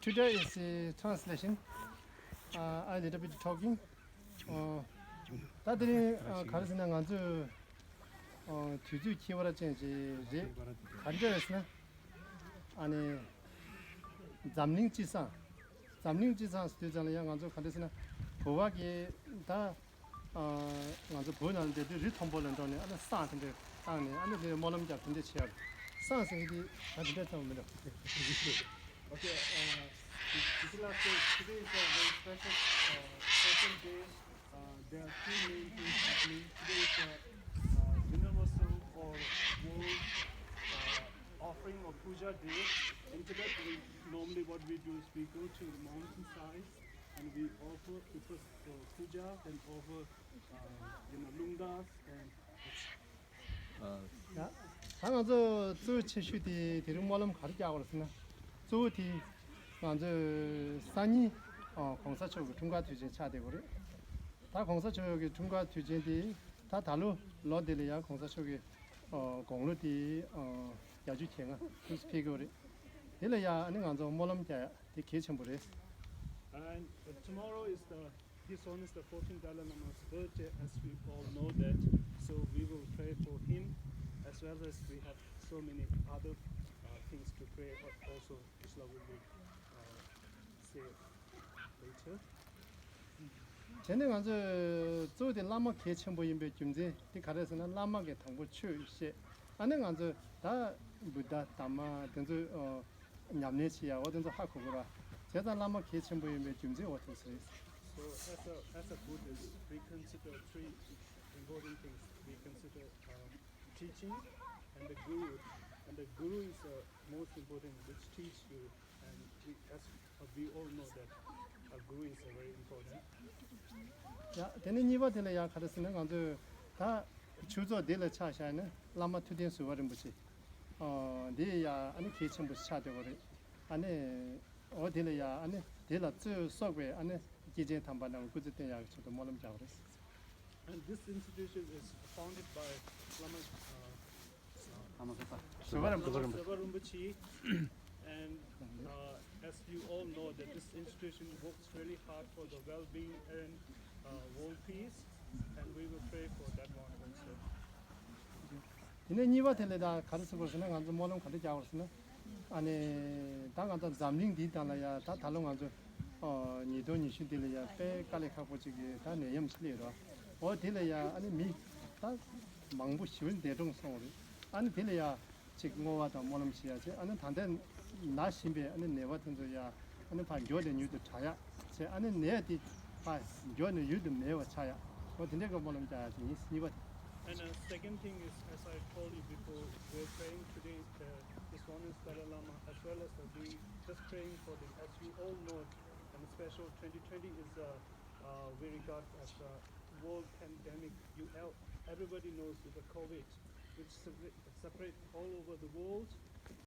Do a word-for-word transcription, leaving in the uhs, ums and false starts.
Today is the translation. Uh, I little bit talking. Uh, ད་དེ་རིང་ཨ་ག་རེ་ཟེར་ན་ང་ཚོས་ཨ་དུས་ཚོད་ཁྱད་པར་ཅན་ཞིག་རེད། ག་འདྲ་རེད་ཟེར་ན་ཨ་ནི་འཛམ་གླིང་སྤྱི་བསང་། འཛམ་གླིང་སྤྱི་བསང་ཟེར་དུས་ཙམ་ལ་ཡང་ང་ཚོ་ག་འདྲ་ཟེར་ན་བོད་པ་གི་ད་ཨ་ང་ཚོ་བོད་ནང་ལ་བསྡད་དུས་རི་མཐོན་པོ་ལ་འགྲོ་ནས་ཨ་ནི་བསང་དེ་འདྲ་བཏང་ནས་ཨ་ནི་དེ་སྨོན་ལམ་རྒྱབ་དེ་འདྲ་བྱས་ཡོད། བསང་ཟེར་མཁན་དེ་ད་དེ་འདྲ་ཙམ་མི་འདུག Okay, uh, Jyoti Lal said today is a very special, uh, special day. Uh, there are two main things happening. Today is a uh, universal or world uh, offering or puja day. In Tibet, we, normally what we do is we go to the mountainside and we offer, we first uh, puja, then offer uh, you know, lungdas and ད་ང་ཚོ་གཙོ་བོ་ཆེ་ཤོས་དེ་དེ་རིང་སྨོན་ལམ་ག་རེ་རྒྱག་དགོས་རེད་ཟེར་ན། གཙོ་བོ་དེ་ང་ཚོའི་སང་ཉིན་ཨ་གོང་ས་མཆོག་གི་འཁྲུངས་སྐར་དུས་ཆེན་ཆགས་བསྡད་ཡོད་རེད། ད་གོང་ས་མཆོག་གི་འཁྲུངས་སྐར་དུས་ཆེན་དེ་ད་ད་ལོ་ལོ་འདི་ལ་ཡང་གོང་ས་མཆོག་གི་ཨ་དགུང་ལོ་དེ་ཨ་བརྒྱད་ཅུ་གྱ་ལྔ་ཐུགས་སུ་ཕེབས་ཀྱི་ཡོད་རེད། དེ་ལ་ཡང་ཨ་ནི་ང་ཚོ་སྨོན་ལམ་རྒྱག་ཡ་དེ་གལ་ཆེན་པོ་རེད། And uh, tomorrow is the His Holiness the fourteenth Dalai Lama's birthday, as we all know that. So we will pray for him, as well as we have so many other uh, things to pray al- also, which I will be, uh, say later. དེ་ནི་ང་ཚོས་གཙོ་བོ་དེ་བླ་མ་གལ་ཆེན་པོ་ཡིན་པའི་རྒྱུ་མཚན་དེ་ག་རེ་ཟེར་ན། བླ་མ་གིས་དང་པོ་ཆོས་བཤད། ཨ་ནི་ང་ཚོས་ད་བུདྡྷ་དྷརྨ་དེ་ཚོ་ཨ་ཉམས་ལེན་བྱེད་ཡ་འོ་དེ་ཚོ་ཧ་གོ་དགོས་ར། བྱས་ཙང་བླ་མ་གལ་ཆེན་པོ་ཡིན་པའི་རྒྱུ་མཚན་འོ་དེ་ཚོ་རེད། So as a as a Buddhist, we consider three important things. We consider uh, teaching and the guru, and the guru is uh, most important, which teach you. And we, as uh, we all know that a guru is uh, very important. ཡ་དེ་ནས་གཉིས་པ་དེ་ལ་ཡ་ག་རེ་ཟེར་ན། ང་ཚོས་ད་ཆོས་ཚོགས་འདི་ལ་ཆ་བཞག་ན་བླ་མ་ཐུབ་བསྟན་ཟུར་པ་རིན་པོ་ཆེ་ཨ་འདི་ཡ་ཨ་ནི་གལ་ཆེན་པོ་ཆགས་བསྡད་པ་རེད། ཨ་ནི་འོ་དེ་ལ་ཡ་ཨ་ནི་དེ་ལ་གཙོས་གསོག་པའི་ཨ་ནི་སྐྱེས་ཆེན་དམ་པ་རྣམས་སྐུ་ཚེ་བརྟན་ཡག་གི་ཆེད་དུ་སྨོན་ལམ་རྒྱག་པ་རེད། And this institution is founded by Lama uh, Lama Sapa. Sapa Rinpoche. Lama Sapa Rinpoche. And uh, as you all know, that this institution works really hard for the well-being and uh, world peace, and we will pray for that one also. དེ་ནས་གཉིས་པ་དེ་ལས་ད་ག་རེ་ཟེར་དགོས་ཟེར་ན། ང་ཚོ་སྨོན་ལམ་ག་འདྲ་རྒྱག་དགོས་ཟེར་ན། ཨ་ནི་ད་ང་ཚོ་འཛམ་གླིང་འདིའི་སྟེང་ལ་ཡ་ད་ད་ལོ་ང་ཚོ་ཨ་ཉིས་སྟོང་ཉི་ཤུ་འདི་ལ་ཡ་དཔེ་དཀའ་ལས་ཁག་པོ་ཅིག་གི་ད་ནད་ཡམས་ཤིག་སླེབས་རོ། འོ་དེ་ལ་ཡ་ཨ་ནི་མི་ད་མང་པོ་ཞེ་པོ་འདས་གྲོངས་སོང་རེད། ཨ་ནི་དེ་ལ་ཡ་ཅིག་བསྔོ་བ་དང་སྨོན་ལམ་བྱེད་ཡ་བྱས། ཨ་ནི་ད་ལྟ་ན་བཞིན་པའི་ཨ་ནི་ནད་པ་དེ་ཚོ་ཡ་ཨ་ནི་ཕར་མགྱོགས་ནས་མྱུར་དུ་དྲག་ཡ་བྱས། ཨ་ནི་ནད་དེ་ཕར་མགྱོགས་ནས་ཡུལ་དུ་མེད་པ་ཆགས་ཡ། འོ་དེ་འདྲའི་གི་སྨོན་ལམ་རྒྱག་ཡ་དེ་ཡིན། གཉིས་པ་དེ། And uh, second thing is, as I told you before, we're praying today, uh, His Holiness Dalai Lama, as well as uh, we just praying for them. As we all know, and special twenty twenty is uh, uh, we regard as a world pandemic. You el- everybody knows the COVID, which spread, spread all over the world.